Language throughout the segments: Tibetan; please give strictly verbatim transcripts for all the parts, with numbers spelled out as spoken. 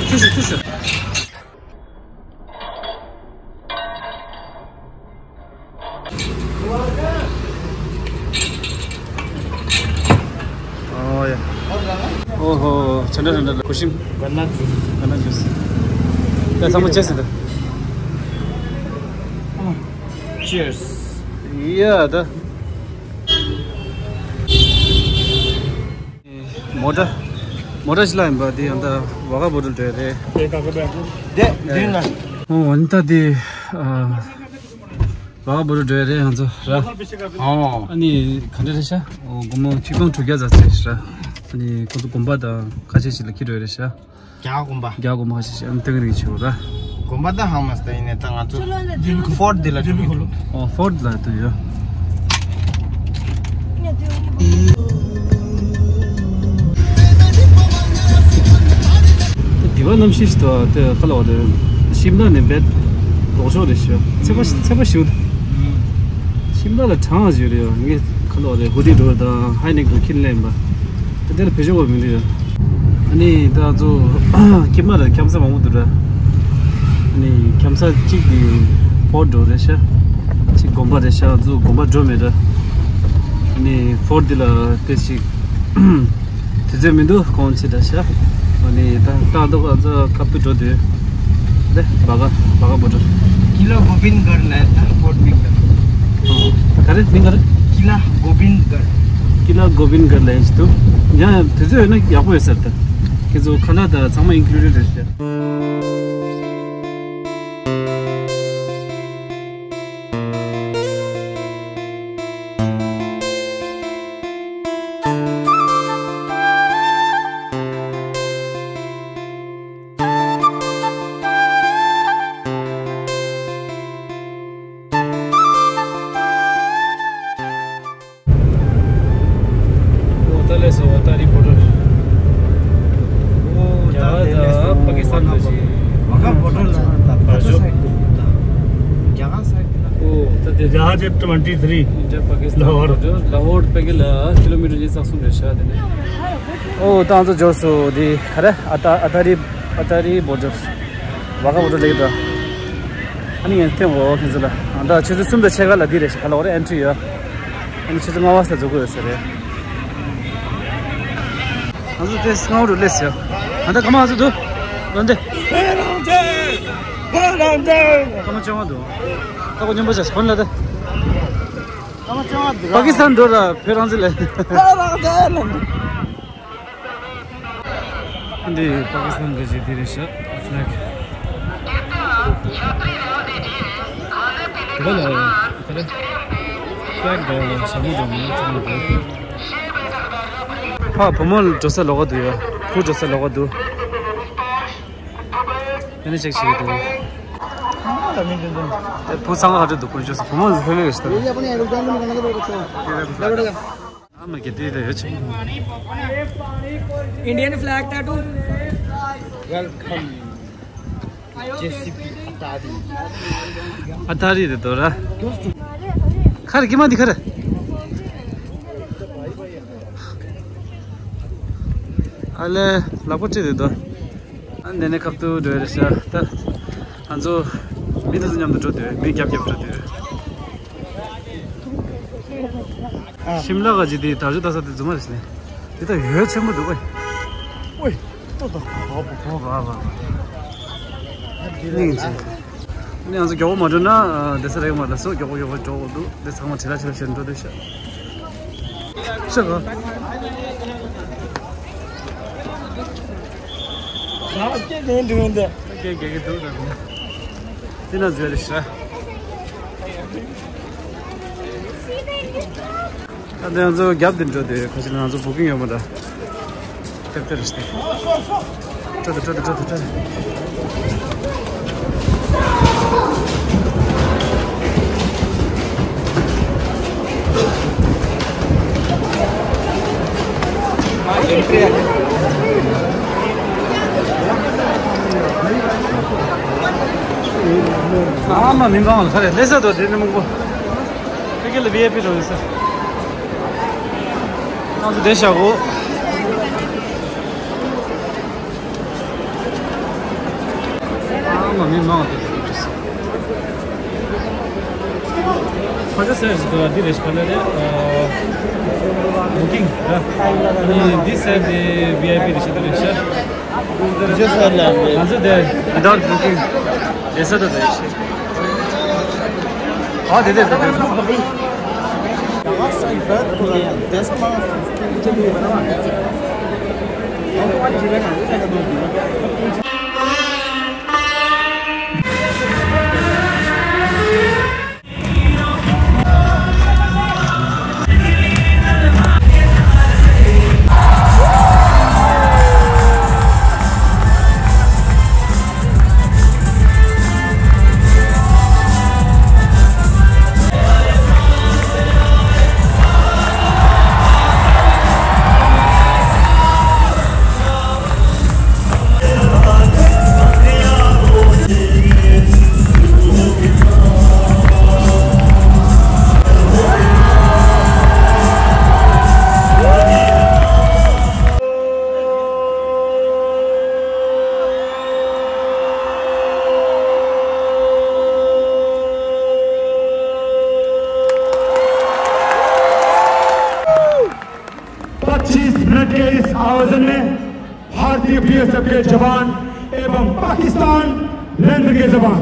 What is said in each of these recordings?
ཐུག་ཤོག་ཐུག་ཤོག་ཨོ་ཡ། ཨོ་ཧོ། ཆ་འདྲ་ཆ་འདྲ། གོ་ཤིམ། ག་ན་ཇུས། ག་ན་ཇུས། ད་ཚང་མ་བཅད་ཟིན་ད། Cheers. ཡ་ད། མོ་ཊ། མོ་ཊ་ཞིག་ལ་ཡིན་པ་དེ་ཡང་ད་ཝ་ག་བོ་ཌར་འགྲོ་ཡ་རེད། དེ་དེ་ན། ཨོ་འོན་ཏ་དེ། ཝ་ག་བོ་ཌར་འགྲོ་ཡ་རེད་ང་ཚོ་ར། ཨོ། ཨ་ནི་ག་འདྲ་རེད་ཤག་ཨོ་སྒོར་མོ་ཆིག་སྟོང་དྲུག་བརྒྱ་ཙམ་ཟེར་ཤག་ཨ་ནི་ཁོ་ཚོ་དགོན་པ་དང་ཁ་ཤས་ཤིག་ལ་འཁྱེར་འགྲོ་ཡ་རེད་ཤག་རྒྱ་དགོན་པ། རྒྱ་དགོན་པ་ཁ་ཤས་ཤིག་ཨ་ནི་ལྟ་གི་རེད་ཆེ་བོ་ར། དགོན་པ་ད་ཧང་མ་སྟེ་ཡིན་ནའི་ད་ང་ཚོ་ཕོར་ཌི་ལ་འགྲོ་གི་འདུག་ཨོ་ཕོར་ཌི་ལ་འདུག་ཡོད། དེ་བ་གནམ་གཤིས་ཤིག་ཏུ་དེ་ཁ་ལོ་དེ་ཤིམ་ལ་ནས་བེད་ལོག་ཤོག་རེད་ཤོག་ཚེ་པ་ཚེ་པ་ཞིག་ཤིམ་ལ་ལ་གྲང་ཞིག་རེད་ཡོད་ངས་ཁ་ལོ་དེ་ཧུ་དི་འགྲོ་དང་ཧའི་ནེག་ཏུ་ཁྱེར་ལེན་པ། དེ་ལ་བེད་སྤྱོད་བར་མི་འདུག་ཡ། ཨ་ནི་ད་ཚོ་ཁྱིམ་ལ་འཁྱམ་ས་མང་པོ་འདུག་ར། ཨ་ནི་འཁྱམ་ས་གཅིག་དེ་ཕོར་ཌི་རེད་ཤག་གཅིག་དགོན་པ་རེད་ཤག་ཚོ་དགོན་པ་འགྲོ་མེད་ར། ཨ་ནི་ཕོར་ཌི་ལ་དེ་ཞིག་དུས་ཚོད་མི་འདུག་གོང་ཆེ་འདྲ་ཤག་ཨ་ནི་ད་ད་འདུག་ཨ་ཚ་ཁབ་ཏུ་འགྲོ་དུས། ལེ། བ་ག་བ་ག་བོ་ཌར། किला Govindgarh land airport भी कर। ཨ། ག་རེ་མིང་ག་རེ། किला गोविंदगढ़। किला गोविंदगढ़ ལ་ཡིན་ཞིག་འདུག་ཡང་དུས་ཚོད་ཡོད་ན་ཡག་པོ་ཡོད་ས་རེད་ད། ཁྱེད་ཚོ་ཁ་ལག་དང་ཚང་མ་ཨིན་ཀླུ་ཌེཌ་རེད་ཤག་ཨོ་ད་ལས་སོ་ཨ་ཏ་རི་བོ་ཌར། ཨོ་རྒྱ་གར་དང་པ་ཀི་སི་ཐན་ལ་ཞིག་བ་ག་བོ་ཌར་ལ་ད་བར་ཞོག་རྒྱ་གར་སའིཌ་ལ། ཨོ་ད་དེ་རྒྱ་གར་ཊི་ཝེན་ཊི་ཐི་རི། ཨིན་ཌི་ཡ་པ་ཀི་སི་ཐན་ལ་ཧོར། ལ་ཧོར་པ་ཀི་ལ་ཀི་ལོ་མི་ཊར་ཉི་ཤུ་རྩ་གསུམ་རེད་ཤག་དེ་ནས། ཨོ་ད་ང་ཚོ་འབྱོར་སོང་དེ་ག་རེ་ཨ་ཏ་ཨ་ཏ་རི་ཨ་ཏ་རི་བོ་ཌར། བ་ག་བོ་ཌར་ལེགས་དང་། ཨ་ནི་ངས་ཐེངས་འོ་ཁྱེད་ཚོ་ལ་ཨ་ད་ཆུ་ཚོད་གསུམ་དང་ཕྱེད་ཀ་ལ་འདི་རེད་ཤག་ག་ལ་འོ་རེ་ཨེན་ཊི་རི་ཡོད། ཨ་ནི་ཆུ་ཚོད་ལྔ་པ་ས་འཛུགས་དགོས་ཡོད་ས་རེད། ང་ཚོ་དེ་སྔ་པོ་རུ་སླེབས་ཟེར། ཨ་ད་ག་མ་ང་ཚོ་འདུག་ལོན་ཏེ། ཕེ་རང་ཏེ། ཕེ་རང་ཏེ། སྐར་མ་བཅོ་ལྔ་འདུག་ད་གོ་སྙོམས་པོ་བྱས་སོང་ལ་ད། སྐར་མ་བཅོ་ལྔ་འདུག་པ་ཀི་སི་ཐན་འགྲོ་ར་ཕེ་རང་ཏེ་ལ། ཕེ་རང་ཏེ་ལ། འདི་པ་ཀི་སི་ཐན་གྱི་ཞི་བདེ་རེད་ཤག་ཕི་ལེག་དེ་ག་ལ་ཡ་ཕི་ལེག་ཕི་ལེག་དེ་ལ་ཞྭ་མོ་འགྲོ་མི་ཚང་མ་འགྲོ། ཕ་བུ་མོ་འགྲོ་ས་ལོགས་ཀ་འདུག་ཡ། བུ་འགྲོ་ས་ལོགས་ཀ་འདུག་ཡ་ནི་ཅེག་བྱེད་ཀྱི་འདུག་དེ་བུ་ཚང་མ་ཧ་འདྲ་འདུག་ཁོ་ཅོག་ས་བུ་མོ་ཧེ་ལེ་ཡོད་ཤག་ཨ་མ་གི་དེ་ལ་ཡོད་ཆེ། Indian flag tattoo. Welcome. ཇེ་སི་པི་ཨ་ཏ་རི། ཨ་ཏ་རི་རེད་དོ་ར། ཁ་རེ་ཀི་མ་འདི་ཁ་རེ། ཨ་ལེ་ལག་པ་བཀྲུས་རེད་དོ། ཨ་འདི་ནས་ཁབ་ཏུ་འགྲོ་རེད་ཤག་ད་ང་ཚོ་མི་དེ་ཚོ་མཉམ་དུ་འགྲོ་དུས་མི་རྒྱབ་རྒྱབ་འགྲོ་དུས། ཤིམ་ལ་ག་ཅི་དེ་དར་ཆུ་ལྟ་ས་དེ་རྫུན་མ་རེད་ཤག་ལེ། དེ་ད་ཡོད་ཆེན་པོ་འདུག་ཨེ། ཨོའི། ཏོ་ཏོ། ཨོ་ཨོ་ཨོ་ཨོ། ནི་ང་ཚོ་མགྱོགས་པོ་མ་འགྲོ་ན་བསྡད་ས་རེད་མ་རེད་སོ། མགྱོགས་པོ་མགྱོགས་པོ་འགྲོ་དགོས་འདུག་དེ་ཚང་མ་བྲེལ་ལ་བྲེལ་ལ་བྱས་འགྲོ་འདུག་ཤག་ཤག་ག་ད་སྐད་གང་འདྲི་འོང་དེ། སྐད་རྒྱག་གི་འདུག་ད་དེ་ན་བཟོས་རེད་ཤག་ད་ལྟ་ང་ཚོ་རྒྱབ་དེ་འགྲོ་དུས་ཁ་ཤས་ལ་ང་ཚོ་བུ་ཀིང་ཡོད་མ་རེད། ཏེབ་ཏེ་རེ་སྟེ། སྤྲོད་དེ་སྤྲོད་དེ་སྤྲོད་དེ་སྤྲོད་དེ། ཨ་མ་མི་འབངས་ལ་ཁ་རེ་ལས་ས་དོ་དེ་ནི་མང་པོ། ཕ་གི་ལ་བི་ཨའི་པི་རོ་ཡོད་ས། ང་ཚོ་བསྡད་བཞག་གོ། མི་མང་དུ་ཁ་ཆེ་ཟེར་ཞིག་འདི་རེད་ཤག་ལ་རེད། བུ་ཀིང་ར། ཨ་ནི་འདི་ཟེར་དེ་ཝི་ཨའི་པི་རེད་ཤག་འདི་རེད་ཤག་ང་ཚོ་དེ་without booking reserve དེ་རེད་ཤག་ཨ་དེ་དེ་དེ་དེ། पच्चीस मिनट के इस आयोजन में भारतीय बीएसएफ के जवान एवं पाकिस्तान रेंज के जवान।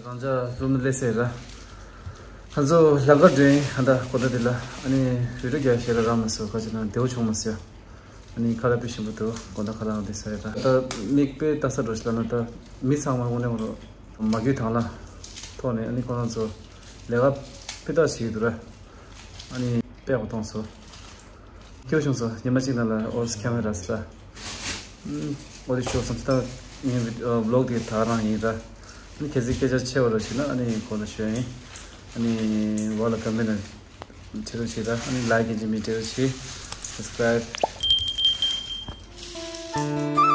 རང་ཅག་རུམ་སླེབས་ཟེར་ར། ང་ཚོ་ལམ་ཁ་འགྲོ་ཡིན། ཧ་ད་གོ་ད་འདི་ལ་ཨ་ནི་བི་ཌིའོ་རྒྱག་ཤེས་ར་རག་མ་སོང་། ཁ་ཅིག་ན་བདེ་བོ་བྱུང་མ་སོང་། ཨ་ནི་ཁ་ལག་དཔེ་ཞིམ་པོ་འདུག་གོ་ད་ཁ་ལག་འདི་ཟ་ཡ་ད། ད་མིག་དཔེ་ལྟ་ས་འགྲོ་ཞིག་ལ་ན་ད་མི་ཚང་མ་དངོས་གནས་ཁོ་རང་མ་རྒྱུས་དང་ལ་ཐོག་ནས་ཨ་ནི་ཁོ་རང་ཚོ་ལས་ཀ་ཕུ་ཐག་ཞིག་འདུག་ར། ཨ་ནི་དཔེ་གོ་གཏོང་སོང་། སྐྱིད་པོ་བྱུང་སོང་། ཉི་མ་གཅིག་ནང་ལ་ཨོ་ཁེ་མེ་ར་སི་ལ། ཨོ་དེ་ཤོག་སོང་། ད་ངའི་ཝི་ཌི་ཨ་བི་ལོག་དེ་ད་རང་ཡིན་ར། ཨ་ནི་གལ་སྲིད་སྐད་ཆ་ཆེ་བ་ར་ཞིག་ན་ཨ་ནི་གོ་ན་ཤོད་ཡིན། ཨ་ནི་བ་ལ་ཀམ་མེན་ཊི་བྱེད་རོགས་བྱེད་ར། ཨ་ནི་ལའིཀ་ཡིན་གཅིག་མིན་བྱེད་རོགས་བྱེད། སབ་སི་ཀི་རའིབ།